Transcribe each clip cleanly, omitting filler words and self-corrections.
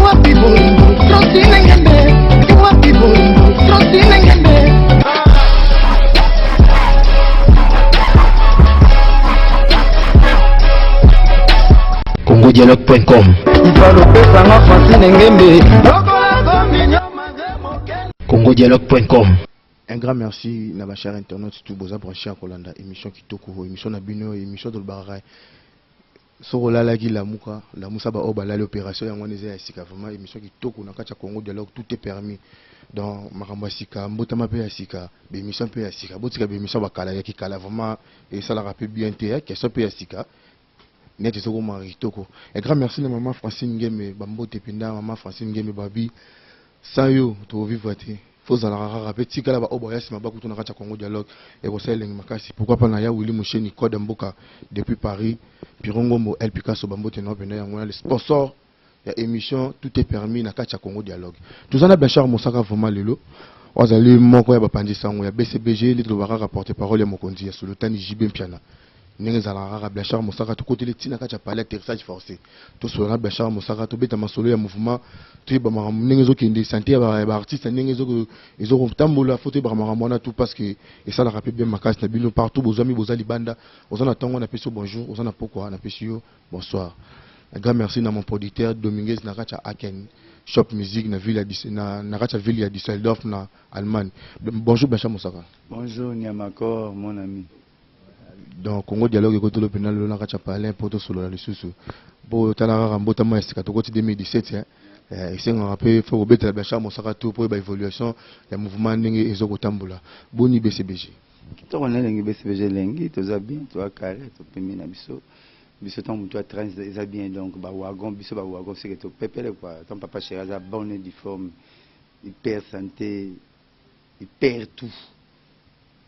Wapi bolingo Francine Ngembe? Wapi bolingo Francine Ngembe? congodialogue.com. Ifalopesanga Francine Ngembe. congodialogue.com. Un grand merci na ba chers internautes tout boza branché ya kolanda émission kitoko, émission na bino, émission tolobaka soki olalaki lamuka, lamusa ba oyo balali. Opération yango wana eza ya sika, vraiment émission kitoko na kati ya Congo Dialogue, tout est permis. Donc makambo ya sika, mbotama mpe ya sika, baémission mpe ya sika. Botika baémission bakala ya kikala, vraiment esalaka mpe bien te. Question mpe ya sika neti ezokomaka kitoko. Un grand merci na mama Francine Ngeme, bambote mpenza mama Francine Ngeme. Babi sans yo tokovivre te, fo ozalaka kaka mpe tikala baoyo baya nsima bakutu na kati ya Congo Dialogue, ekosala elengi makasi. Pourquoi pas na ya Willi Musheni, code mboka depuis Paris, Piro Ngombo, El Picasso, bambote na mpenza. Yango wana le sponsor ya émission Tout est permis na kati ya Congo Dialogue. Toza na Blanchard Mosaka. Vraiment lelo azali moko ya bapanzi sango ya BCBG, nde tolobaka kaka porte parole ya mokonzi ya Sultani JB Mpiana, ndenge ezalaka kaka. Blanchard Mosaka, tokoteli ntina kati ya palais, atterrissage forcé. Tosolola na Blanchard Mosaka, tobeta masolo ya mouvement, toyeba makambo ndenge ezokende, santé ya baartiste ndenge ezokotambola. Fo toyebaka makambo wana tout, parce que esalaka mpe bien makasi na bino partout bozwami. Boza libanda, oza na ntongo, napesi yo bonjour, oza na pokwa, napesi yo bonsoir. Un grand merci na mon producteur Dominguez na kati ya Aken Shop Music na ville ya na kati ya ville ya Düsseldorf na Allemagne. Bonjour Blanchard Mosaka. Bonjour Niamakor, mon ami. Donc Congo Dialogue ekotolo mpena lelo na kati ya palais mpo tosolola lisusu. Mpo tala kaka mbotama ya sika, tokoti 2017, esengaka mpe fo kobetela Blanchard Mosaka tout mpo oyeba évolution ya mouvement ndenge ezokotambola. Boni BCBG? Kitoko na elengi, BCBG elengi, toza bien, toza carré, topemi na biso. Biso ntango motu ya train eza bien, donc bawagon, biso bawagon seke topepele quoi. Ntango papa chéri aza bonne et difforme, hyper santé, hyper tout,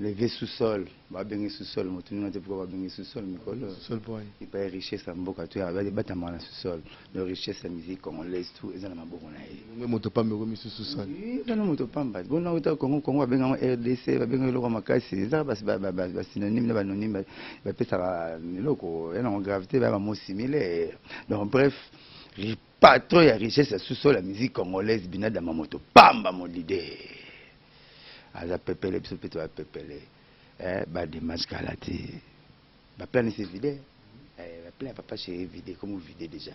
levé sous-sol, babenge sous-sol, moto ninga te. Pourquoi babenge sous-sol mikolo? Epai richesse ya mboka to batamaka na sous-sol, donc richesse ya musique congolaise tout eza na maboko na ye. Moto pamba ekomi sous-sol. Eza na moto pamba bona uta Congo. Congo babengango RDC, babengango eloko makasi, eza basynonyme na banonyme bapesaka eloko ya nango gravité, baya bamo similaire. Donc bref, patron ya richesse ya sous-sol ya musique congolaise, binadama moto pamba, mo leader aza pepele, biso mpe toya pepele. Bademarche kala te, baplan ese vide, baplan ya papa chéri vide comme vide déjà.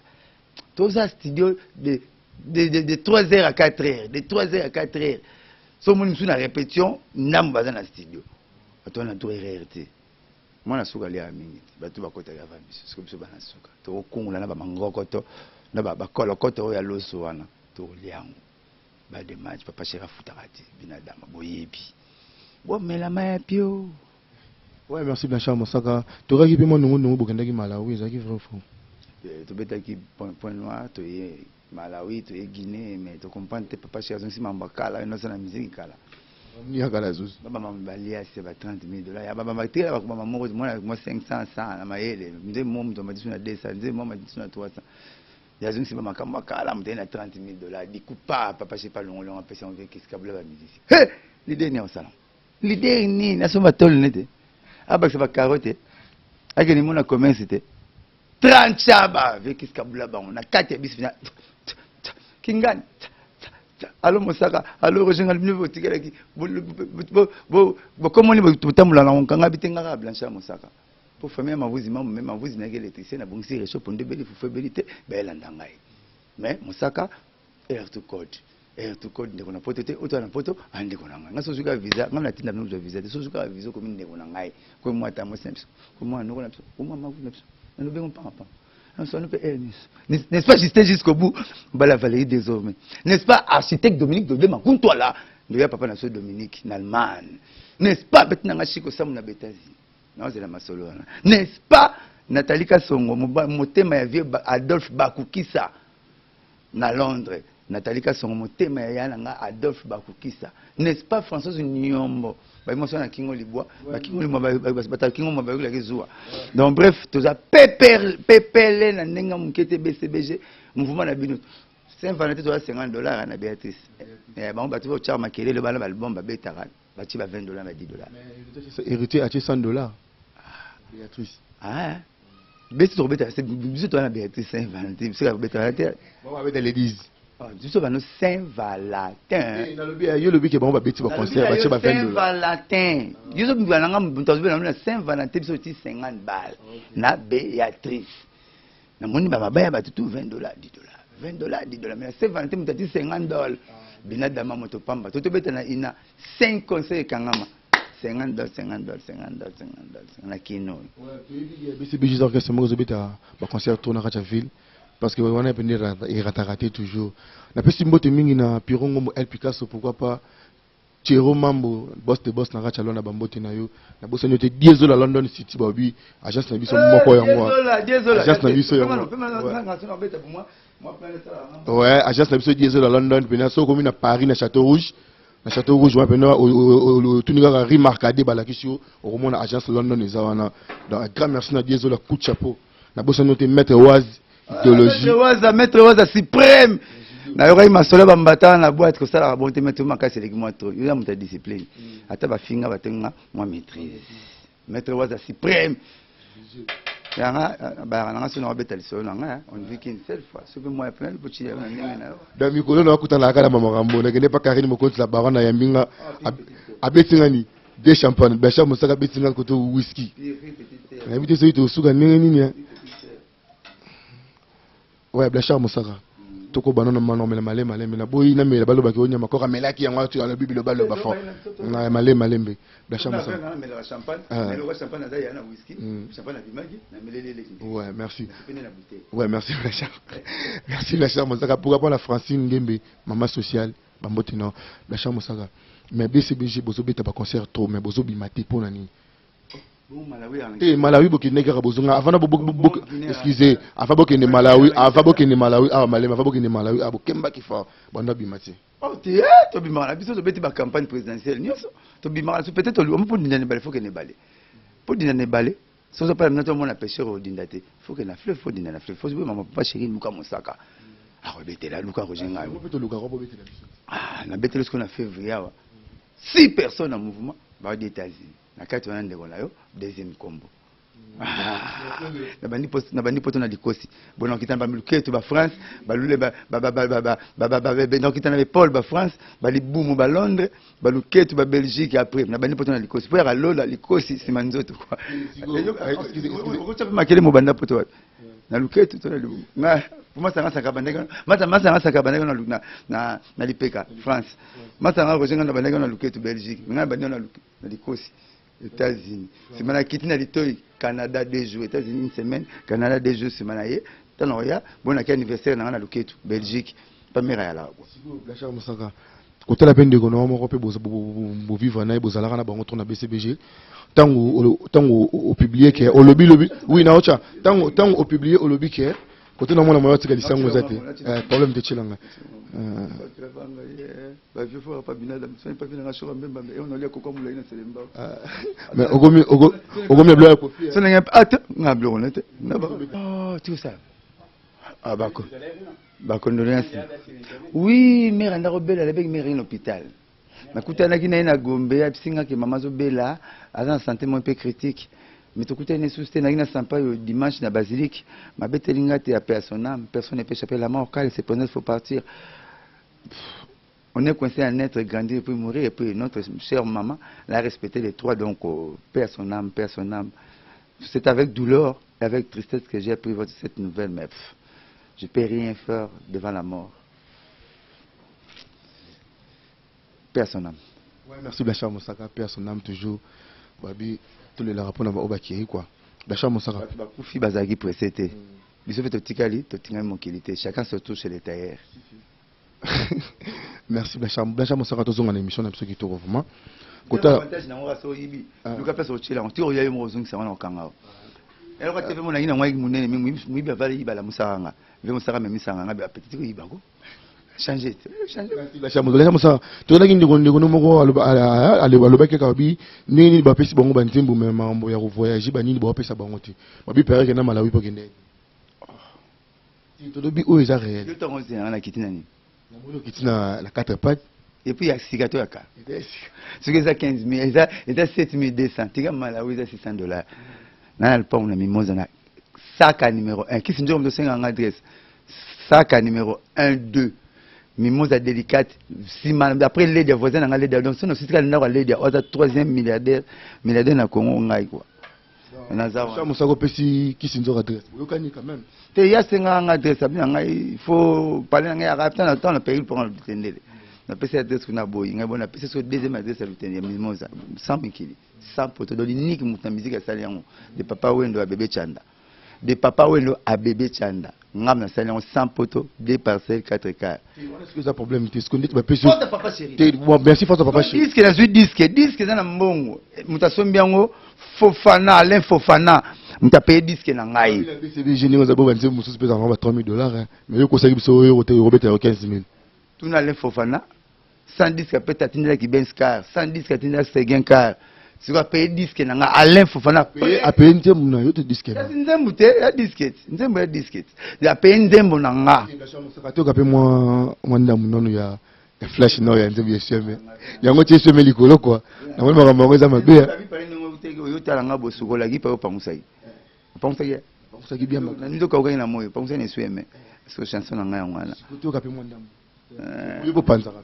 Toza studio de 3 heures à 4 heures, de 3 heures à 4 heures. So omoni mosusu na répétition, ndambo baza na studio, bato wana to erreur te. Mwana suka aliaka mingi te, bato bakotaka ava biso. Soki biso bana suka tokokungula na bamangokoto na bakolokoto oyo ya loso wana, tokolia yango. Bademarche, papa chéri afutaka te, binadama boyebi, bomelama ya pio. Ouais, merci Blanchard Mosaka. Tokaki mpe mwa nongo bokendaki Malawi, ezalaki vrai ou faux? Tobetaki Point Noir, toye Malawi, toye Guinée, mais tocomprendre te. Papa chéri azongisi mambo ya kala, ino aza na musique kala. Ya kala zuzu. Babama baliasi ba 30 000 dollars ya babama tikela, bakobama moko mwana mwa 500 100 na mayele nde mo moto amati so na 200, nde mo amati so na 300. Yazongisi ba makambo ya kala, moto aye na 30 000 $. Dikupa papa chéri palongolongo, apesi yango kisikabula bamusicien. He leader ni akosala leader nini? Asomba tole nete, abakisa bacarotte, akende mona commerce te. 30 chaba vekisikabula bango na kati ya biso kingani. Alo Mosaka, alo Roger Ngali, bino botikalaki bokomoni botambola nango nkanga bi te. Ngaka Blanchard Mosaka po famille ya Mavuzi mamu me Mavuzi nayaki électricien, nabongisi réchaud, pondo ebeli, fufu ebeli te, bayelanda ngai. Mais Mosaka air to code, air to code, ndeko na poto te, oto na poto andeko na ngai. Ngai soki kaka visa, ngai natinda bino kozwa visa te. Soki kaka visa, okomi ndeko na ngai, komi mwa ta mwasi na biso, komi mwana noko na biso, komi mwa Mavuzi na biso, nalobengo mpangapanga. N'est-ce pas Justin jusqu'au bout? Bala Valérie désormais. N'est-ce pas architecte Dominique Dodé Makuntwala? Ndoya papa na so Dominique en Allemagne. N'est-ce pas petit nanga Chico Samu na Betazi? Non, c'est la masolo wana. N'est-ce pas Nathalie Kasongo, motema ya vieux Adolphe Bakukisa na Londres. Nathalie Kasongo, motema ya yana nga Adolphe Bakukisa. N'est-ce pas Françoise Nyombo? Ba moso na kingo libwa, ba kingo libwa, ba kingo mwa ba zuwa. Donc bref, toza pepele pepele na ndenge moke te. BCBG, mouvement na bino. Saint Valentin toza 50 $ na Béatrice. Eh bango bato ba makelele bana ba album babetaka, batie ba 20 $, ba 10 $. Héritier atie 100 $, Béatrice. Ah. Besi tokobeta biso toza na Béatrice Saint Valentin, biso kabetaka te. Babeta le 10. Ah, biso bano Saint Valentin. Eh, nalobi yo lobi ke bango babeti ba concert batie ba 20 Saint Valentin. Yo zo bibala nga mutu azobela na Saint Valentin biso ti 50 balles na Béatrice. Namoni ba mabaya bato tout 20 $, 10 $, 20 $, 10 $, mais na Saint Valentin mutu ati 50 $. Bina dama moto pamba. Toto beta na ina 5 conseils ekangama. 50 $, 50 $, 50 $, 50 $, na kino. Ouais, BCBG orchestre moko ezobeta ba concert tour na kati ya ville, parce que wana pene erataka te toujours. Napesi mbote mingi na Piron Ngombo, El Picasso, pourquoi pas Thierry Mambo, boss de boss na kati ya Londres, bambote na yo. Nabosani yo te, Diesel à London City, babi agence na biso moko yango, agence na biso yango. Ouais, agence na biso Diesel à London pena. Soki okomi na Paris, na Château Rouge, na Château Rouge wana pena, otuni kaka rue Marcadet, balakisi yo, okomona agence London eza wana. Donc un grand merci na Diesel, coup de chapeau. Nabosani yo te, Maître Oise, idéologie. Maître Waza, Maître Waza suprême. Nayokaki masolo bambata na boîte, kosalaka bon te. Maître makasi eleki mwa to yo ya moto ya discipline, ata bafinga batenga mwa maîtrise. Maître Waza suprême yanga bayaka nanga. Soki nakobeta lisolo na ngai, on ne vit qu'une seule fois, soki mwa pena lipoci na ndenge na yo. Donc mikolo na bakutanaka na bamakambo, nakende pa Karine Mokonzi la baron, nayambi nga, abeti nga ni deux champagne. Bachar Mosaka abeti nga koto whisky, nayebi te soki tosuka ndenge nini. Ouais, Blanchard Mosaka, tokobana na manomela malema malembe. Naboyi namela, balobaki oyo nyama koko amelaki yango, alobi biloba aloba fort na malema malembe. Blanchard Mosaka. Namelaka champagne. Namelaka champagne, aza ya na whisky. Champagne abimaki, nameleli eleki. Ouais, merci. Ouais, merci Blanchard, merci Blanchard Mosaka. Pourquoi pas la Francine Ngembe, mama sociale, bambote na Blanchard Mosaka. Mais BCBG, bozobeta baconcert trop, mais bozobima te, mpo na nini te? Malawi bokende kaka, bozonga avant na, excusez, avant bokende Malawi, avant bokende Malawi awa malema, avant bokende Malawi awa bokembaki fort, banda bima te. Oh te, tobimaka na biso, tobeti bacampagne présidentielle nyonso, tobimaka na biso. Peut-être mpo dinda na ebale, faut kende ebale mpo dinda na ebale. Soki ozopala mina, tomona pêcheur odinda te, faut kende na fleuve, faut dinda na fleuve, faut mama papa chéri luka mosaka akobetela, luka Roger Ngai. Nabeteli sikoyo na février awa, six personnes na mouvement baodi États-Unis, na kati wana ndeko na yo deuxième kombo. Nabandi poto na likosi bo nakita na baluketo bafrance, balule, nakita na bepole bafrance, balibumu balondres, baluketo babelgique. Après nabandi poto na likosi mpo yaka lola likosi nsima nzoto okotya mpe makele mobanda poto wapi na luketu to na libumu. Masanga saka bandaki, masanga saka bandaki na lipeka France, masanga Roger nga na bandaki na luketu Belgique, nga na bandi na likosi États-Unis, nsima nakiti na litoi Canada 2 jours, États-Unis une semaine, Canada 2 jours. Nsima na ye ntango oya bonaki anniversaire na nga na luketu Belgique, pamera yalaka kwa. Blanchard Mosaka, kotala mpe ndeko na yo moko mpe bovivre na ye, bozalaka na bango to na BCBG. Ntango opublie ke olobi lobi, oui, na otya, ntango opublie olobi ke kote na mwana moyo atika lisango eza te, problème te, tielanga. Bavie fort pa binada soni pa binanga shoka mbemba e on olia kokwa molai na selemba. Mais okomi na biloko ya kofi. So ndenge ate nga biloko na te na ba oh tout ça, ah bako ba condoléances. Oui, mère andako bela, alebeki mère na hôpital. Nakutanaki na ye na Gombe, ayebisingaki mama azobela, aza na santé moko mpe critique, mais tokutani lisusu te. Naki na Sampaio dimanche na basilique, mabeteli nga te. Paix à son âme, personne ne peut échapper la mort car c'est présent, il faut partir. On est coincé à naître, grandir et puis mourir. Et puis notre chère maman l'a respecté les trois. Donc, oh, paix à son âme, paix à son âme. C'est avec douleur et avec tristesse que j'ai appris cette nouvelle, mais pff, je peux rien faire devant la mort. Paix à son âme. Ouais, merci Blanchard Mosaka, paix à son âme toujours. Babi, tous les rapports na ba obakiri quoi. Blanchard Mosaka. Bato bakufi bazalaki pressé te. Biso mpe totikali, totingami mokili te. Chacun se touche les tailleurs. Merci Blanchard. Blanchard Mosaka, tozonga na émission na biso kitoko vraiment. Kota avantage nango kaka so oyibi, luka place otyela yango ti oya yo moko ozongisa wana okanga o eloko te. Mpe monangi nango ayiki monene mingi, moyibi avali yiba, alamusaka nga mpe mosaka memisanga nga apeti ti koyibako change change. Blanchard Mosaka, tozalaki ndeko no moko alobaki kaka babi ndenge nini bapesi bango banzembo, me makambo ya kovoyage banini bawapesa bango te. Babi pereke na Malawi mpo kende, tolobi oyo eza réel. Yo ntango ozenanga na kiti nani? Namoni okiti na 4 pattes. Et puis ya sika to ya kala, soki eza 15 000, eza 7200. Tika Malawi eza 600 $. Na lupango na Mimoza na saka numéro 1 kisi nzoko moto osenganga adresse, saka numéro 1 2. Mimosa delicate sima après Ledia voisin na nga Ledia donc sono sitika ndako ya Ledia oza troisième milliardaire milliardaire na Congo ngai quoi. Naza wana. Mosaka opesi kisi nzoka adresse boyokani quand même. Te ye asengaka nga adresse abi na ngai il faut parler na ngai yaka tana tana na péril mpo na lutendele napesi adresse kuna boyi ngai bon napesi so deuxième adresse ya lutendele ya Mimosa sans mikili sans poto donc unique moto na musique asali yango de papa Wendo ya bébé Chanda. De papa wendo à bebe chanda nga nasali yango 100 poto 2 parcelles 4 car. Wana sikoyo eza problème te sikoyo ndeti bapesi yo papa chéri te bon merci force papa chéri disque nazwi disque disque eza na mbongo moto asombi yango Fofana Alain Fofana moto apaye disque na ngai BCBG ndenge oza bo banzembo mosusu mpe ezalaka ba 3000 dollars mais yo okosaki biso oyo okobeta yo 15000 tuna Alain Fofana Sans disque apeta atindelaki Benz car, sans disque atindelaki Seguin car. Siko apaye disque na nga Alain Fofana. Apaye nzembo na yo te disque. Kasi nzembo te ya disque, nzembo ya disque. Apaye nzembo na nga. Toka pe mwa mwa ndambu nono ya ya flash nao ya nzembo ya esweme. Yango ti esweme likolo quoi. Namoni makambo yango eza mabe. Oyo tala nga bosukolaki pa yo pangusaki. Pangusaki. Pangusaki bien. Na nzoka okaki na moyo, pangusaki na esweme. So chanson na nga yango wana. Toka pe mwa ndambu. Oyo bopanzaka.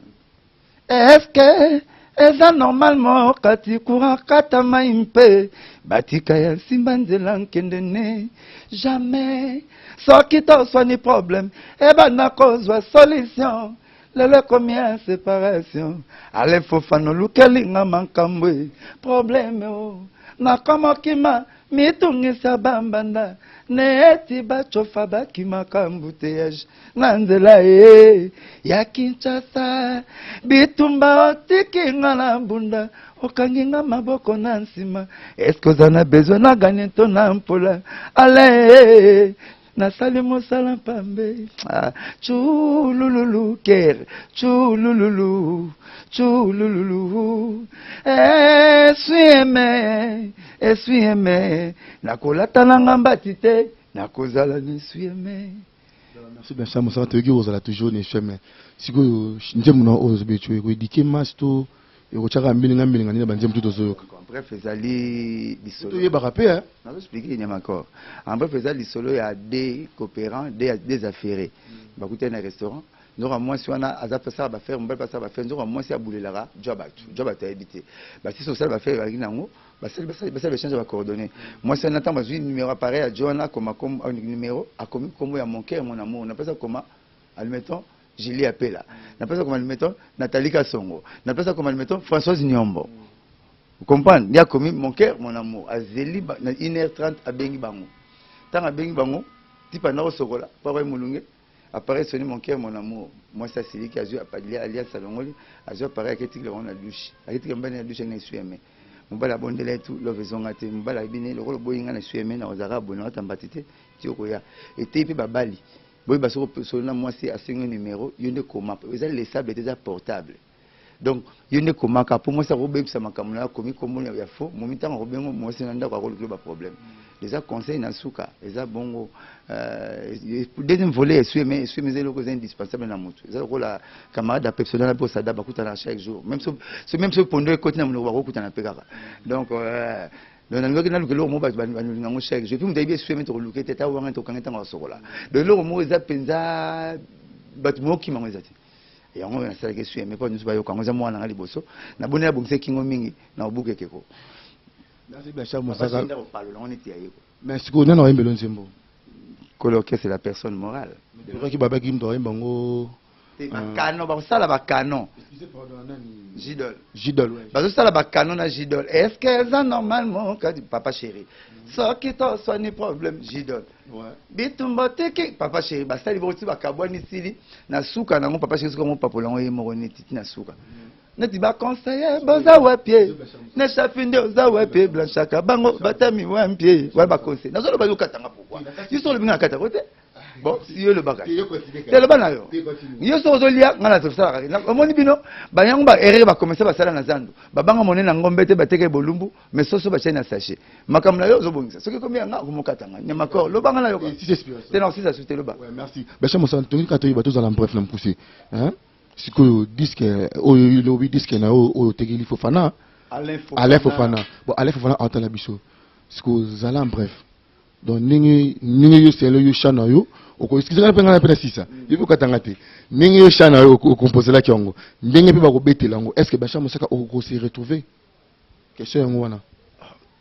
Est-ce eza normalement kati courant kata mai mpe batika ya nsimba nzela nkende ne jamais soki toswani problème ebanda kozwa solution lelo ekomi ya separation ale fofana olukeli nga makambo e problème o nakomokima mitungisa bambanda neti bacofa bakimaka embouteillage na nzela e ya Kinshasa bitumba otiki nga na mbunda okangi nga maboko na nsima eske oza na besoin na ganye to na mpola ale nasali mosala mpambe ah, culululu kere culululu culululu esui-eme esui-eme nakolata na nga mbati te nakozala na esui-eme. Merci Blanchard Mosaka, toyoki kozala toujours na esui-eme. Sikoyo nzembo na oyo ozobetu ekoedike masse to ekotiaka mbilinga mbilinga nini na banzembo tu tozoyoka? En bref ezali lisolo toyebaka mpe hein? Nazo expliquer nyama encore. En bref eza lisolo ya deux coopérants, deux affairés. Bakutani na restaurant. Nzoka mwasi wana aza pe asala ba affaires, mobali pe asala ba affaires. Nzoka mwasi abulelaka djo ya batu. Djo ya batu ayebi te. Basisi kosala ba affaires bazalaki na yango, basali basali basali ba echange ya ba coordonnees. Mwasi wana tango bazui numero appareil ya djo wana akoma kombo numero akomi kombo ya mon cœur mon amour. Napesa koma admettons Julie Apela. Napesa koma admettons Nathalie Kasongo. Napesa koma admettons Françoise Nyombo. Vous comprenez? Nde akomi mon cœur mon amour. Azeli na 1h30 abengi bango. Tango abengi bango, tipa ndako sokola, papa mulunge. Appareil sonne mon cœur mon amour mwasi asiliki azui alliance alongoli azui appareil ake tikela bango na douche ake tikela mobali na douche na esui eme mobali abondela ye tout love ezonga te mobali alobi ne lokola oboyi nga na esui eme nakozala kaka boye nakolata mbati te ti okoya eteyi pe babali boyeba soki osoli na mwasi asengi yo numero yo nde koma eza laissable te eza portable Donc yo nde komaka po mwasi akobebisa makambo na yo akomi kombo ya faux momi ntango akobengo mwasi na ndako akolukilo ba problème eza conseil na suka eza bongo deuxième volet esui mais esui eza eloko eza indispensable na motu eza lokola camarade ya pepsona na bosada bakutana chaque jour même so même so pondo ekoti na monoko bakokutana mpe kaka donc donc nalingaki naluka eloko moko bato balinga yango chaque jour epuis moto ayebi esui me tokoluka ete ata wanga tokanga ntango asokola donc eloko moko eza mpenza bato mokima yango eza te Yango oyo nasalaki esui mais po nyonso bayoka yango eza mwana na nga liboso na boni abongisa kingo mingi na obuka ekeko. Merci Blanchard Mosaka. Papa kopalola yango neti ya ye ko. Mais sikoyo nani ayembelo nzembo? Kolo orchestre la personne morale. Tokaki babaki moto ayemba yango. Te ba canon bakosala ba canon. Excusez pardon nani? Jidol. Jidol ouais. Bazosala ba canon na Jidol. Est-ce que eza normalement kati papa chéri? Soki toswani problème Jidol. Bitumba otiki papa chéri basali bongo ti bakabwani sili na suka nango papa chéri soki yango papola yango ye moko neti ti na suka neti ba conseiller boza wapi na shafi nde oza wapi blanchaka bango batami wapi wana ba conseiller nazoloba yo katanga pourquoi yo soki olobi nga nakatako te bon si yo olobaka te loba na yo yo soki ozolia nga nazosalaka omoni bino bayango ba erreur ba commerçant basala na zando babanga monene na ngombe te bateka bolumbu Mais soso ba na sachet. Makambo na yo ozo bongisa. Soki ekomi ya nga okomokata nga. Nyama corps loba nga na yoka. Te na osisa su te loba. Ouais, merci. Bachar Mosaka tongi ka toyeba tozala bref na mokuse. Hein? Sikoyo disque oyo lobi disque na oyo oyo otekeli Fofana. Alain Fofana. Alain Fofana. Bon Alain Fofana atala biso. Sikoyo zala en bref. Donc ndenge ndenge yo selo yo chant na yo oko excuse nga pe nga na pe na sisa. Yo pe katanga te. Ndenge yo chant na yo o composelaki yango. Ndenge pe bako betela yango. Est-ce que Blanchard Mosaka oko se retrouver? Question yango wana.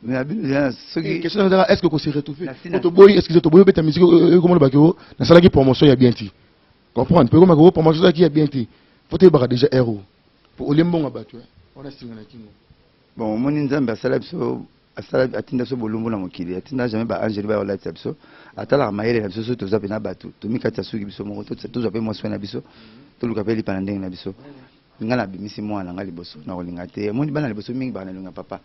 Mais abino ya soki eh, question ezaka est-ce que ko se retrouver? Po toboyi excuse toboyi obeta musique ekoma lobaki o nasalaki promotion ya bien ti. Comprendre? Pe koma ko promotion ezalaki ya bien ti. Faut toyebaka déjà heure oyo. Po olie mbongo ya bato wana singa na kingo. Bon omoni Nzambe asala biso asala atinda biso bolumbu na mokili atinda jamais ba angelu baya kolatisa biso atalaka mayele na biso soki toza pena bato tomikatisa suki biso moko tozwa pe mwa soin na biso toluka pe lipa na ndenge na biso nga nabimisi mwana na nga liboso na kolinga te omoni bana liboso mingi baka na elongi ya papa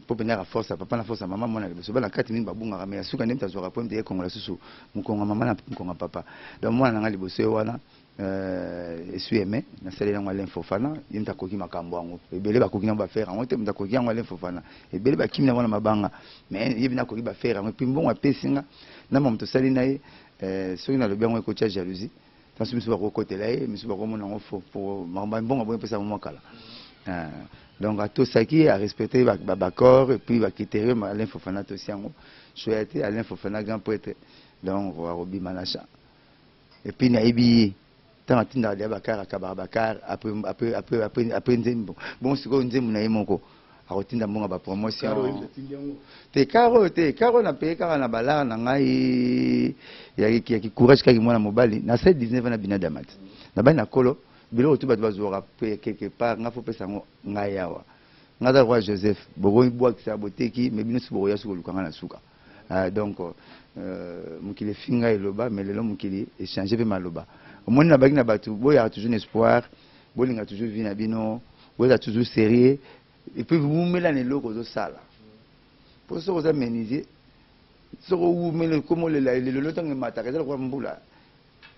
mpo mpenza yaka force ya papa na force ya mama mwana liboso bana kati mingi babungaka me ya suka nde moto azwaka po mte ekongola susu mokongo ya mama na mokongo ya papa donc mwana na nga liboso ye wana Euh, esui aime nasaleli yango Alain Fofana ye moto akoki makambo yango ebele bakoki nango bafere yango te moto akoki yango Alain Fofana ebele bakimi na mwana mabanga mais ye bina akoki bafere yango epuis mbongo apesi nga na mamu tosali na ye euh, soki nalobi yango ekotya jalousie tanso misu bakokotela ye misu bakomona yango fo po makambo ya mbongo aboyi mpesa yango mwa kala euh, donc atosaki arespecte baccord epuis bacriterium Alain Fofana atosi yango soya te Alain Fofana grand prêtre donc akobima na champ Et puis nayebi ye tango atindaka dejà ba car akabaka ba car après après après après après nzembo bongo sikoyo nzembo na ye moko akotinda mbongo ya ba promotion te car oyo te car oyo na paye kaka na balar na ngai ya ya ki courage kaka mwana mobali na sali 19 ans na bina damat na bani na kolo biloko tu bato bazwaka quelque part nga fo pesa yango ngai awa nga aza roi Joseph bokoibwakisa boteki mais bino si bokoya soki koluka nga na suka Ah, donc euh, mokili efinga eloba mais lelo mokili echange mpe maloba omoni nabaki na bato boyaka toujours na espoir bolinga toujours vie na bino boza toujours sérieux et puis wumela na eloko ozosala mpo soki oza menuisier soki owumeli okoma olela elelo ntango emataka eza lokola mbula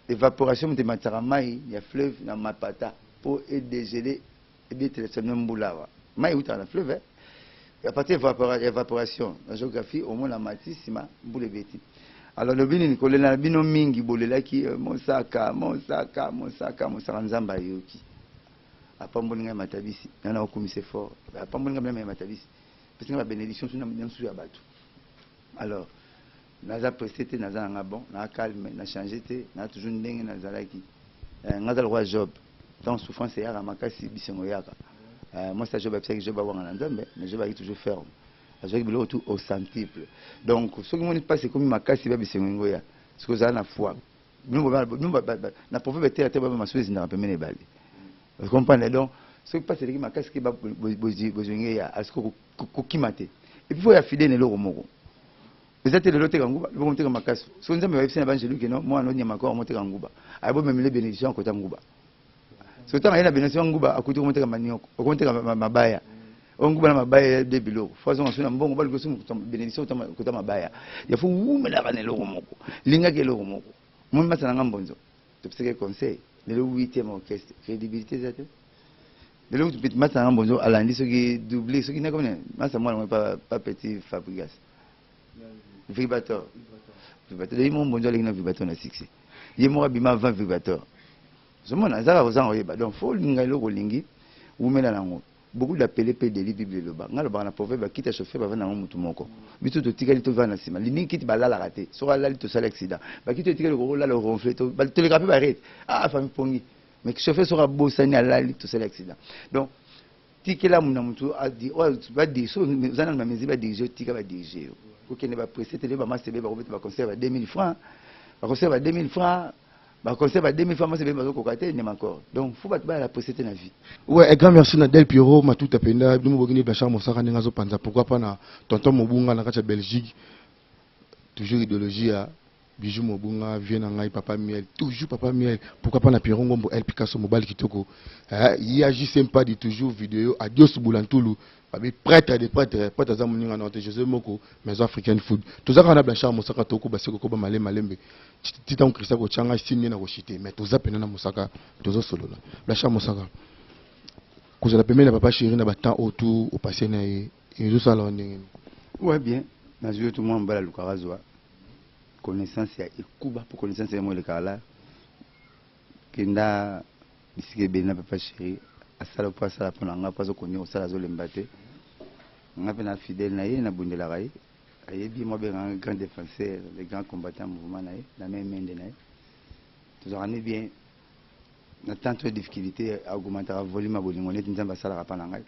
evaporation moto ematisaka mai ya fleuve na mapata mpo edegele Ebetela seulement mbula awa. Mayi ewutaka na fleuve eh. A partir ya evaporation na geographie omona mati sima mbula ebeti. Alors lobi nini kolela na bino mingi bolelaki eh, mosaka mosaka mosaka mosaka Nzambe ayoki. Apamboli ngai matabisi na na okumisa fort. Apamboli ngai ya matabisi. Pesi ngai ba benediction suna na ya bato. Alors Naza presse te naza na nga bon na calme na changer te na toujours ndenge nazalaki eh, nga aza lokola Job tango souffrance eyaka makasi bisengo eyaka eh, mwasi ya Job ayebisaki Job awanga na Nzambe mais Job ayaki toujours ferme azwaki biloko tout au centuple donc soki moni mpasi ekomi makasi ba bisengo yango ya soki ozala na foi na proverbe etela te baba masuwa ezindaka pembeni ebale comprendre donc soki mpasi eleki makasi ke bozwi ya asiko kokima te et puis faut ya fidèle na eloko moko Eza te lelo oteka nguba, lobi okoteka makasu. Soki Nzambe ayebisi na b'angelu que non, mwana no nyama ko amoteka nguba. Aye bomemele benediction akota nguba. Soki tango aye na benediction ya nguba, akuti okomoteka manioko, okomoteka mabaya. Oyo nguba na mabaya ya de biloko. Faut azonga soki na mbongo, baluka soki benediction kota mabaya. Ya faut wumelaka na eloko moko. Lingaka eloko moko. Omoni masta na nga Mbonzo, topesaki ye conseil, lelo huitième orchestre, credibilité eza te. Lelo masta na nga Mbonzo alandi soki double, soki na komona masta mwana ngo pa pa petit Fabrigas. Vibrator. Vibrator. Ye moko mbonzo aleki na vibrator na succès. Ye moko abima avant vibrator. Ozomona azaka kozanga koyeba. Donc faut olinga eloko olingi, wumela nango. Beaucoup d'appelés pe d'élus Bible eloba. Nga lobaka na proverbe akita chauffeur bavanda nango mutu moko. Biso totikali tovanda na sima. Lingi kiti balalaka te. Soki alali tosali accident. Bakiti otikali kolala oronfle to toleka pe ba rete. Ah famille pongi. Mais chauffeur soki abosani alali tosali accident. Donc Tikela na mutu ba dirige soki oza nanu na mesure ba dirige yo tika ba dirige yo kokende ba presse te lelo ba masta ebele bakobeta ba concert ba 2000 francs ba concert ba 2000 francs ba concert ba 2000 francs masta ebele bazokoka te ndema encore donc faut bato bayala presse te na vie. Ouais, un grand merci na Del Pierrot Matuta Penda, bino bokini Blanchard Mosaka ndenge azopanza, pourquoi pas na tonton Mobunga na kati ya Belgique, toujours idéologie ya Bijou Mobunga, vieux na ngai papa miel, toujours papa miel, pourquoi pas na Pierrot Ngombo El Picasso mobali kitoko, eh, ya JC Mpadi toujours vidéo, adios Bulantulu, babi prêtre de prêtre, prêtre aza moninga na te José Moko, maison africaine food. Toza kaka na Blanchard Mosaka toko baseko koba male malembe. Tita Christian ko changa signe na ko chite, mais toza pena na Mosaka, tozo solola. Blanchard Mosaka. Kozala pembeni na papa chéri na ba temps oyo tout au passé na ye, ezosala ndenge nini? Ouais bien, nazwi yo tout mwa mobali alukaka azwa connaissance ya ekuba po connaissance yango elekaka la kenda bisika ebele na papa chéri asala po asala mpo na nga po azokonia kosala azolemba te nga mpe na fidèle na ye nabundelaka ye. Ayebi mwa bengaka grand défenseur, le grand combattant mouvement na ye, na même mende na ye. Tozalaka ne bien na temps to difficulté augmentaka volume ya bolingo neti Nzambe asalaka pa na ngai.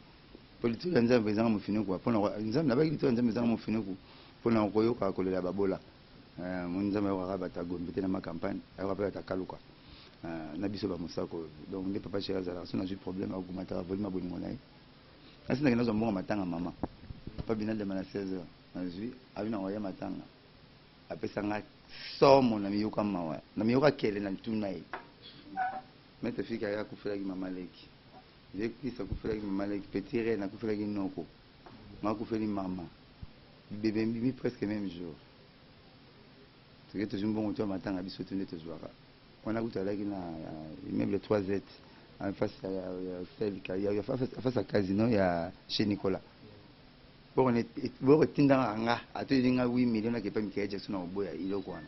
Po litolo ya Nzambe ezanga mofinuku, pona Nzambe nabaki litolo ya Nzambe ezanga mofinuku pona koyoka kolela babola. Eh, mo Nzambe ayokaka bato ya Gombe te na ma campagne, ayoka pe bato ya Kaluka. Eh, na biso ba mosako. Donc nde papa chéri azalaka so nazwi problème augmentaka volume ya bolingo na ye. Nasi nakende nazwa mbongo matanga mama. Papa Binadama na 16 heures nazwi abi na koya matanga. Apesa nga somo na miyoka mawa, na miyoka kele na tuna ye. Maître Fika ya akufelaki mama leki. Vieux Chris akufelaki mama leki, petit Reine akufelaki noko. Nga akufeli mama. Bebe mbimi presque même jour. Toke tozwi mbongo to ya matanga biso to nde tozwaka. Wana kutu alaki na immeuble 3Z en face ya ya ya face ya casino ya chez Nicolas. Boko ne boko tindanga nga atoyeli nga 8 millions na kepa Michael Jackson na koboya eloko wana.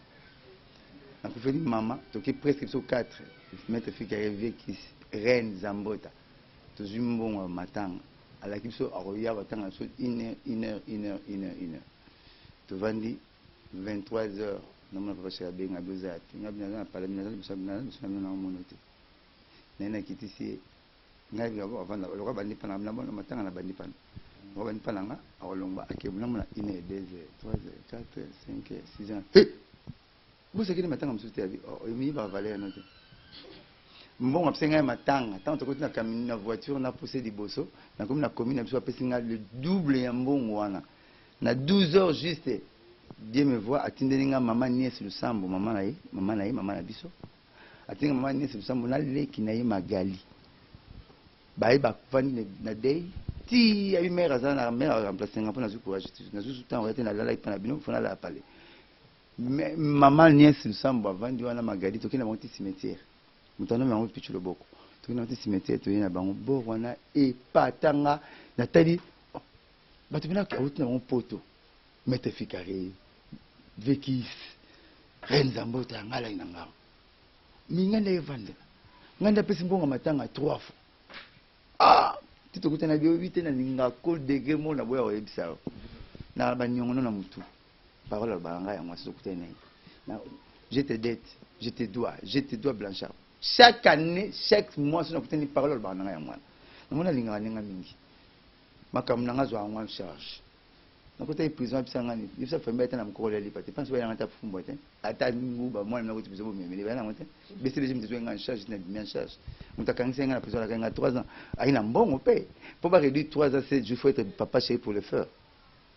Nakufeli mama toke presque biso 4 maître Fikare vieux Kis Reine Zambota tozwi mbongo ya matanga alaki biso akoya batanga biso une heure une heure une heure une heure une heure tovandi 23 heures namona papa chéri abenga bi oza ya te nga naza na palais naza liboso naza liboso na bino na omono te naye nakitisi ye ngai bi avanda lokola bandi pana na bona matanga na bandi pana lokola bandi pana nga akolongwa akei namona une heure deux heures trois heures quatre heures cinq heures six heures eh bosakeli matanga mosusu te abi omiyibaka valeur no te mbongo apesi ngai matanga ntango tokoti na camion na voiture na pousse liboso nakomi na commune na biso apesi ngai le double ya mbongo wana Na 12 heures juste, Dieu me voit, atindeli nga mama Nièce Lusambo, mama na ye, mama na ye, mama na biso. Atindeli nga mama Nièce Lusambo na leki na ye Magali. Baye bavandi na deuil ti ayi mère aza na mère a remplacer nga mpo nazwi courage te, nazwi su temps oya te, nalalaki mpa na bino mpo nalala palais. Mais mama Nièce Lusambo avandi wana Magali, tokende na bango ti cimetière. Moto anomi yango pichu loboko. Tokende na bango ti cimetière, toye na bango bord wana epata nga natali Bato bena awuti na bango poto. Maître Fikare, Vekis, Reine Zambota ya ngai na ngai. Mais ngai nde evandela. Ngai nde apesi mbongo matanga trois fois. Ah, ti tokutana bi te na linga ko degré mo na boya koyebisa yo. Na ba nyongo na mutu. Parole alobaka ngai yango soki tokutani na ye. Na je te dette, je te dois, je te dois Blanchard. Chaque année, chaque mois soki nakutani parole alobaka na ngai yango wana. Namoni alingaka ndenge mingi. Makambo na nga azwa yango en charge. Nakotaki prison ayebisa nga nini? Yebisa famille ata na mokolo ya lipa te. Pense bayanga ata fumbwa te. Ata nguba mwana na koti prison bomemele baya nango te. BCBG moto azwaki nga en charge na bimi en charge. Moto akangisi nga na prison alakaki nga 3 ans. Ayi na mbongo pe. Po ba réduire 3 ans 7 jours faut être papa chéri pour le faire.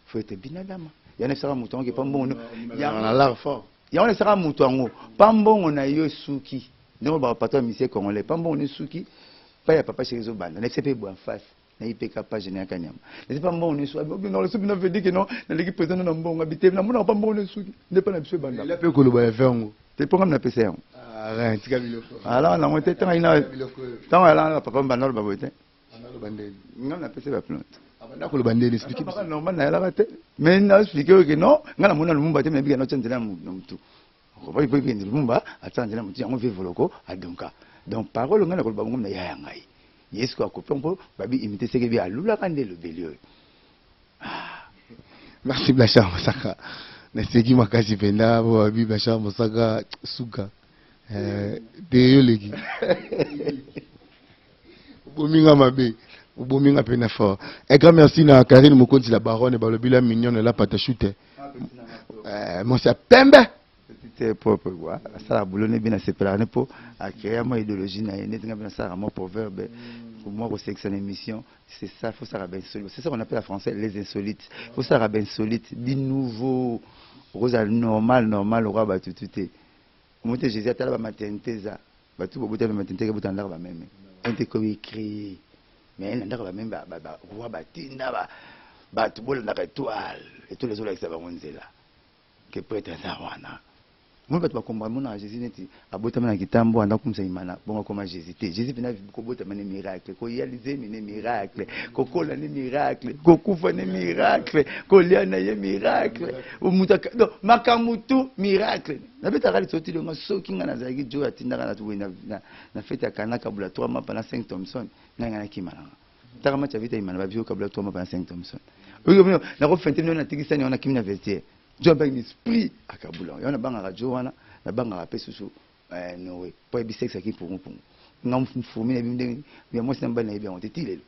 Faut être binadama. Yana esaka moto yango ke pa mbongo. Yango esaka moto yango. Pa mbongo na yo esuki. Ndenge ba patron ya musicien congolais. Pa mbongo na esuki. Pa ya papa chéri ezobanda. Na pe boye en face. Na IPK page na kanyama. N'est pas mbongo nesu. Non, le sobi na veut dire que non, na leki président na mbongo habité na mona pas mbongo nesu. Nde pas na biso banda. Il a pe koloba ya vengo. Te ponga na pesa yango. Ah, rien, tika biloko. Alors na ngote tanga ina. Tanga ala na papa mbanda loba bote. Loba ndeni. Nga na pesa ba plante. Abanda koloba ndeni explique biso. Normal na yalaka te. Mais na explique que non, nga na mona lumumba te mais bika na tchandela na mutu. Okoki po ekende Lumumba atia nzela motu yango vieux Voloko adonka. Donc parole ngai nakoloba bongo na yaya ngai. Ye sikoyo akopi yango po babi imite seke bi alulaka nde elobeli oyo. Ah. Merci Blanchard Mosaka. Naseki makasi mpenza po babi Blanchard Mosaka suka. Eh, te yo leki. Obomi nga mabe. Obomi nga pena fort. Un grand merci na Karine Mokonzi la baronne balobi la mignonne la patachute. Eh, mwasi ya pembe. Petite propre quoi. Asala boulot ne bien asepelaka ne po a créer moi idéologie na ye neti nga bien asalaka moi proverbe pour moi kosekisa na émission c'est ça faut salaka ba insolite c'est ça qu'on appelle en français les insolites faut salaka ba insolite du nouveau okozala normal normal okoya batutu te omoni te Jésus atala ba maternité eza batu bobotami na maternité ke botala ndako ba meme ente ekomi créer mais na ndako ba meme ba ba roi batinda ba bato bolandaka étoile étoile ezolakisa bango nzela ke prêtre aza wana moni bato bakomba monaka Jésus neti abotama na kitambo anda kumisa imana bongo akoma Jésus te Jésus mpena kobotama ne miracle koya lizemi ne miracle kokola ne miracle kokufa ne miracle kolia na ye miracle moto donc makambo tout miracle nabetaka lisolo ti longa soki ngai nazalaki jo atindaka na, na, na fete ya kana kabula 3 mapa na 5 thomson ngai ngai nakima nanga. Taka match ya Vita Imana ba biso kabula 3 mapa na 5 Thompson. Oyo bino na ko fente bino na tikisani wana kimi na vestiaire. Jo ba esprit akabula. Yo na banga jo wana na banga pe susu eh Noé. Po ebi sexe ki pungu pungu. Nga mfumi na bino ya mwasi na mobali na yebi yango te ti lelo.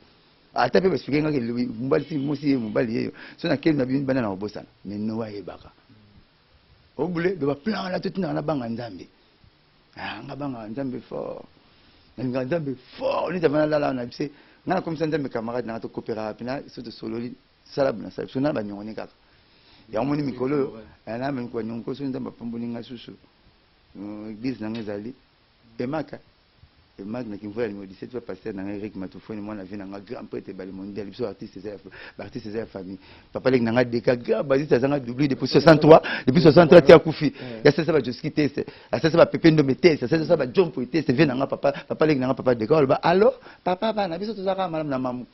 Ata pe ba expliquer nga ke mobali si mwasi ye mobali ye. So na keli na bino bana na kobosana. Mais Noé ayebaka. Obule do ba plan wana totinaka na banga Nzambe. Ah, nga bangaka Nzambe fort. Nalingaka Nzambe fort. Neti avant nalala na bise, nga nakomisa Nzambe camarade nanga tokooperaka pena so tosololi sala bona sala biso na banyongo ne kaka. Yango moni mikolo oyo, eh, na banyongo so Nzambe apamboli nga susu. Euh, église nanga ezali Emaka. Marc na kimvula numéro 17 pa pasteur na ngai Eric Matufweni mwana vie na ngai grand prêtre bali mondial biso artiste eza ya ba artiste eza ya famille papa leki na ngai Deka grand basiste azanga double depuis 63 depuis 63 ti akufi ya sasa ba Joski test asasa ba Pepe Ndombe test asasa ba John Poy test vie na ngai papa papa leki na ngai papa Deka oloba allo papa bana biso tozaka malamu na mamu.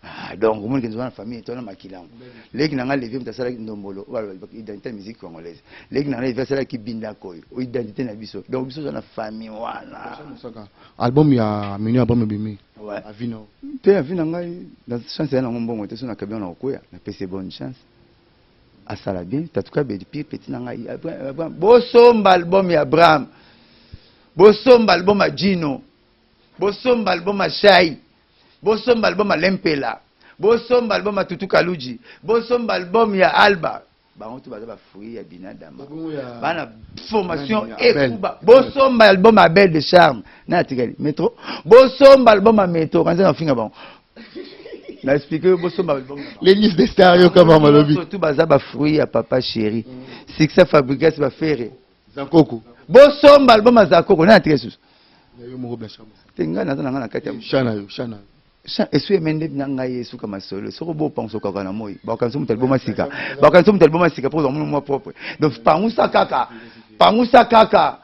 Ah, donc omoni kenzo wana famille to na makilango. Leki na nga Levi mutu asalaki ndombolo, oyo balobaka identité ya musique congolaise. Leki na nga Levi asalaki binda koyo, oyo identité na biso. Donc biso toza na famille wana. Mosaka, album ya menu album ebimi. Ouais. Avis na yo. Te avis na ngai, na chance ya nango mbongo te so na kabi na kokwea, na pesi bonne chance. Asala bien, tatuka bedi pire petit na ngai. Abraham, bosomba album ya Abraham. Bosomba album ya Gino. Bosomba album ya Shai. Bosomba album ya Lempela. Bosomba album ya Tutu Kaluji. Bosomba album ya Alba. Bango tout baza ba fruits ya Binadama. Bana formation ekuba. Bosomba album ya Abel de Charme. Na atikali Metro. Bosomba album ya Metro. Kanza na finga bango. Na expliquer bosomba album. Les listes des stars yo kama malobi. Tout baza ba fruits ya papa chéri. Succès Fabregas ba ferre. Zakoko. Bosomba album ya Zakoko na atikali susu. Ya yo moko Blanchard. Te ngai naza na ngai na kati ya Shana yo, shana. Esu emende na ngai esuka masolo soko bo pangusa kaka na moi bakanisa moto aliboma sika bakanisa moto aliboma sika mpo ozwa mwa propre donc pangusa kaka pangusa kaka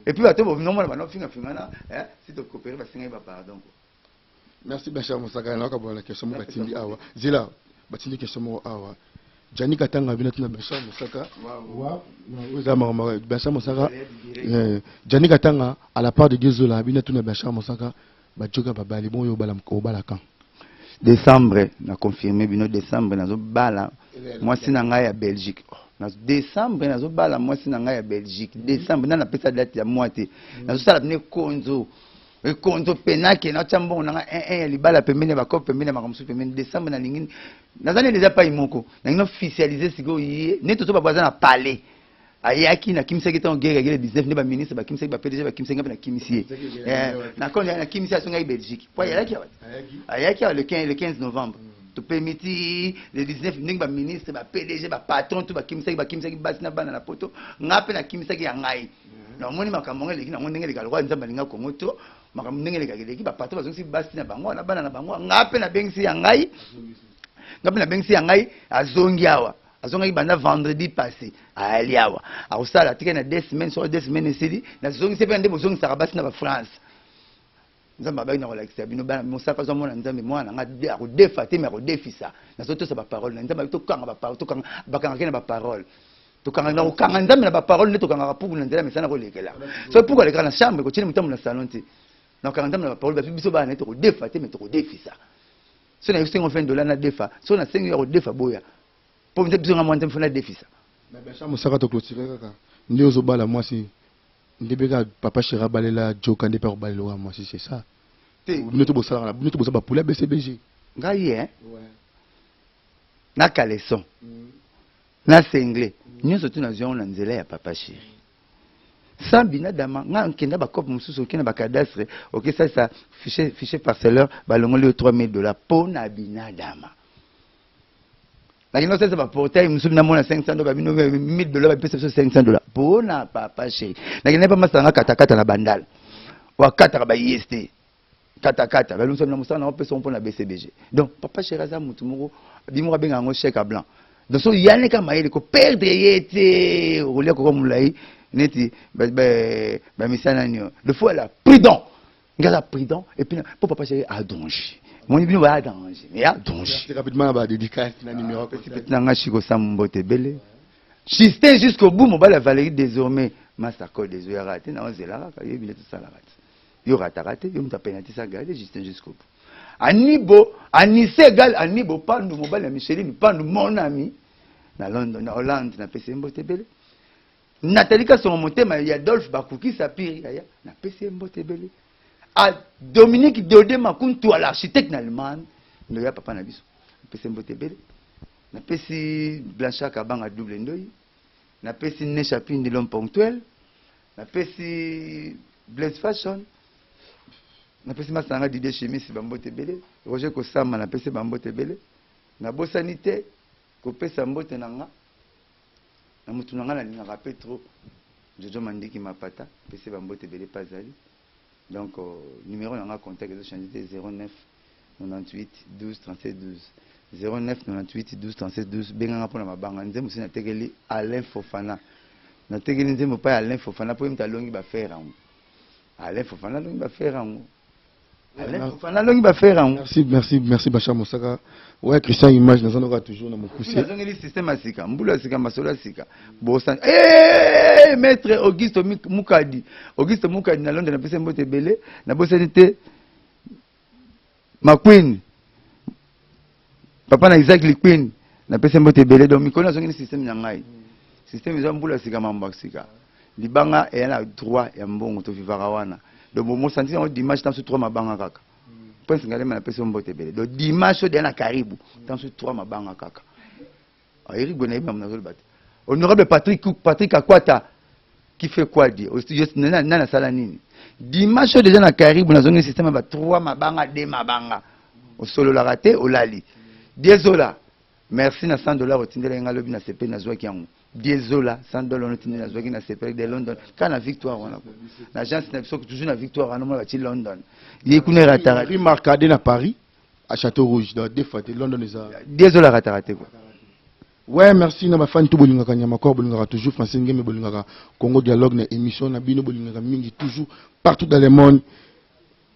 et puis bato bomona bana finga fingana eh si to coopérer basengaki ba pardon quoi. Merci Blanchard Mosaka na kabola na question moko batindi awa zela batindi question moko awa Gianni Katanga bino tuna Blanchard Mosaka wa oza mama Blanchard Mosaka eh, Gianni Katanga à la part de Dieu Zola bino tuna Blanchard Mosaka ba joka babali bon yo bala obala quand décembre na confirmer bino décembre nazo bala mwasi na ngai ya Belgique oh, na décembre nazo bala mwasi na ngai ya Belgique décembre nana pesa date ya mois te nazo sala bino konzo Ekonzo penake natia mbongo na nga un un ya libala pembeni ya ba coop pembeni ya makambo mosusu pembeni decembre nalingi naza nde deja pai moko nalingi na officialiser sikoyo ye nde tozo bato baza na palais ayaki nakimisaki ntango guerre ya guerre 19 nde ba ministre bakimisaki ba PDG bakimisaki nga mpe nakimisi ye eh, na konde nakimisi asongaki Belgique po ayalaki awa ayaki awa le 15 le 15 novembre topemi ti le 19 ndenge ba ministre ba PDG ba patron tout bakimisaki bakimisaki basi na bana na poto nga mpe nakimisaki ya ngai Na omoni makambo yango eleki nango ndenge eleka lokola Nzambe alinga Congo to makambo ndenge elekaka eleki ba patron bazongisi basi na bango na bana na bango nga pe nabengisi ya ngai nga pe nabengisi ya ngai azongi awa azongaki banda vendredi passé ayali awa akosala atikali na deux semaines soko deux semaines esili nazongisi pe nde bozongisaka basi na ba France Nzambe abaki na kolakisa bino bana mosaka azwa mwana Nzambe mwana na nga akodefa te me akodefisa nazotosa ba parole na Nzambe abi tokanga ba parole tokanga bakangaki na ba parole tokanga na kokanga Nzambe na ba parole nde tokangaka puku na nzela mesana kolekela soki puku alekaka na chambre kotieli motambo na salon te na kokanga Nzambe na ba parole babi biso bana ye tokodefa te me tokodefisa soki nayebi sengo 20 dollars na defa soki nasengi ya kodefa boya mpo biso nga mwana Nzambe fo nadefisa. Mais Blanchard Mosaka to clôturer kaka nde ozobala mwasi Nde pe kaka papa cheri abalela djoka nde pe akobalela oyo ya mwasi c'est ça. Te. Bino to bosalaka na bino to boza ba poulet BCBG. Ngai hein. Na caleçon. Na singlet. Nionso tout nazwi yango na nzela ya papa cheri. Sans binadama nga nkenda ba coop mosusu oke na ba cadastre oke salisa fichier fichier parcelleur balongoli yo 3000 dollars po na binadama. Nakenda kosalisa ba portail mosusu namona 500 dollars babino 1000 dollars bapesa biso 500 dollars pona papa chéri. Nakenda pa masanga katakata na bandal wakataka ba IST katakata balongisa na mosala na opesa mpo na BCBG. Donc papa chéri aza mutu moko bimo abenga yango chèque à blanc. Donc so yane ka mayele ko perdre ye te okolia koko molai neti ba misana nio. Le faut ala prudent. Nga aza prudent et puis po papa chéri a danger. Moni bino ba danger, mais a danger. Merci rapidement ba dédicace na numéro. Petit petit na nga Chico Sam mbote ebele. Justin jusqu'au bout mobali ya Valérie désormais Master Code ezo ya raté na ozela kaka yo bino tosalaka te. Yo rataka te, yo moto apenatisa gade Justin jusqu'au bout. Anibo Anise egal Anibo Pandu mobali ya Micheline Pandu mon ami na London na Hollande napesi ye mbote ebele. Nathalie Kasongo motema ya Adolphe Bakukisa Piri yaya napesi ye mbote ebele. A Dominique Dode Makuntu l'architecte na Allemagne ndoya papa na biso napesi ye mbote ebele. Napesi Blanchard Kabanga double ndoyi. Napesi Nesha Pindi l'homme ponctuel. Napesi Blaise Fashion. Napesi masanga Didier Chemisi bambote ebele. Roger Kosama napesi bambote ebele. Nabosani te kopesa mbote na nga na mutu na nga nalingaka pe trop Jojo Mandiki Mapata pesi bambote ebele pe azali. Donc numero na nga contact ezo changer te 09 98 12 37 12 09 98 12 37 12 benga nga pona mabanga nzembo si natekeli Alain Fofana natekeli nzembo pa Alain Fofana po ye mutu alongi ba fer yango Alain Fofana alongi ba fer yango Alain Fofana alongi ba fer yango. Merci merci merci Bachar Mosaka. Ouais Christian Image naza noka toujours na mokuse. Nazongeli système ya sika, mbula ya sika, masolo ya sika. Bosan eh maître Auguste Mukadi, Auguste Mukadi na Londres napesi mbote ebele, nabosani te ma queen. Papa na Isaac Liquin napesi mbote ebele donc mikolo nazongeli système na ngai. Système eza mbula ya sika, mambo ya sika. Libanga eya na droit ya mbongo tovivaka wana. Donc bomosanti yango dimanche tanso 3 mabanga kaka. Prince Ngalema napesi yo mbote ebele. Donc dimanche oyo deya na Karibu tanso 3 mabanga kaka. Ah, Eric Boye nayebi makambo nazoloba te. Honorable Patrick Patrick Akwata qui fait quoi dire? Nani asala nini? Dimanche oyo deja na Karibu nazongi système ya ba 3 mabanga 2 mabanga. Osololaka te olali. Diezola merci na 100 dollars otindelaki nga lobi na sepeli nazwaki yango. Diezola 100 dollars otindeli nazwaki na sepeli de London kaka na victoire wana na agence na biso toujours na victoire wana omona batie London ye kuna erataka. Rue Marcadet na Paris à Château Rouge donc deux fois te London eza. Diezola rataka te quoi. Ouais merci na ba fan tout bolingaka Nyamakor bolingaka toujours Francine Ngembe bolingaka Congo Dialogue na émission na bino bolingaka mingi toujours partout dans le monde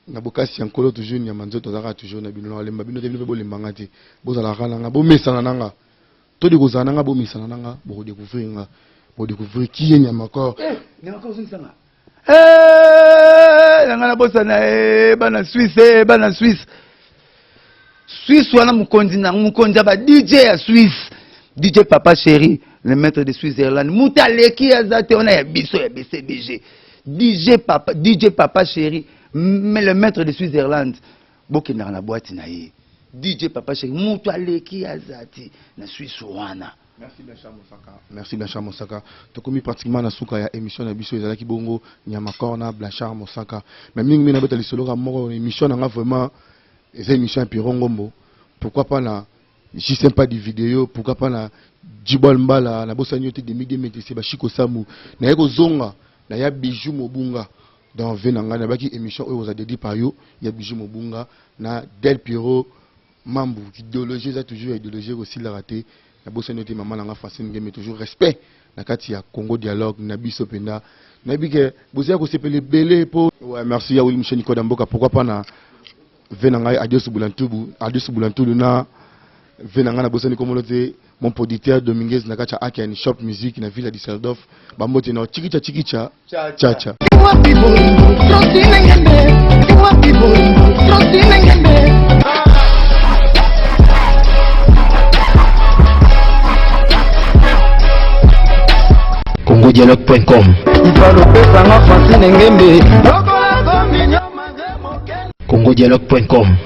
na bokasi ya nkolo toujours nyama nzoto azalaka toujours na bino na olemba bino te bino pe bolemba nga te bozalaka na nga bomesana na nga to de kozala na nga bomesana na nga boko découvrir nga boko découvrir qui est Nyamakor. Eh, Nyamakor ozongisa nga Eh, na nga nabosana eh, bana Suisse eh, bana Suisse Suisse wana mokonzi na mokonzi ya ba DJ ya Suisse DJ Papa Chéri le maître de Switzerland moto aleki aza te wana ya biso ya BCBG DJ Papa DJ Papa Chéri mais le maître de Switzerland bokendaka na boîte na ye DJ Papa Chéri moto aleki aza te na Suisse wana. Merci Blanchard Mosaka. Merci Blanchard Mosaka. Tokomi pratiquement na suka ya émission na biso ezalaki bongo Nyama Corna Blanchard Mosaka. Mais mingi mingi nabeta lisolo ka moko émission na nga vraiment eza émission ya Pierrot Ngombo. Pourquoi pas na JC pas du vidéo, pourquoi pas na Djibol Mbala, na bosani yo te demi demi te ba Chico Samu. Na ye kozonga na ya Bijou Mobunga dans ve na nga na baki émission oyo oza dédié par yo ya Bijou Mobunga na Del Pierrot Mambu idéologie eza toujours ya idéologie ekosilaka te nabosani yo te mama na nga Francine Ngembe toujours respect na kati ya Congo dialogue na biso mpenza nayebi ke bozali kosepela ebele po ouais, merci ya Willy Michel Nikoda Mboka pourquoi pas na ve na ngai Adios Bulantubu Adios Bulantulu na ve na ngai nabosani komolo te mon producteur Dominguez na kati ya Aken Shop Music na ville ya Düsseldorf bambote na chikicha chikicha cha cha Wapi bolingo Francine Ngembe Wapi bolingo Francine Ngembe congodialogue.com congodialogue.com.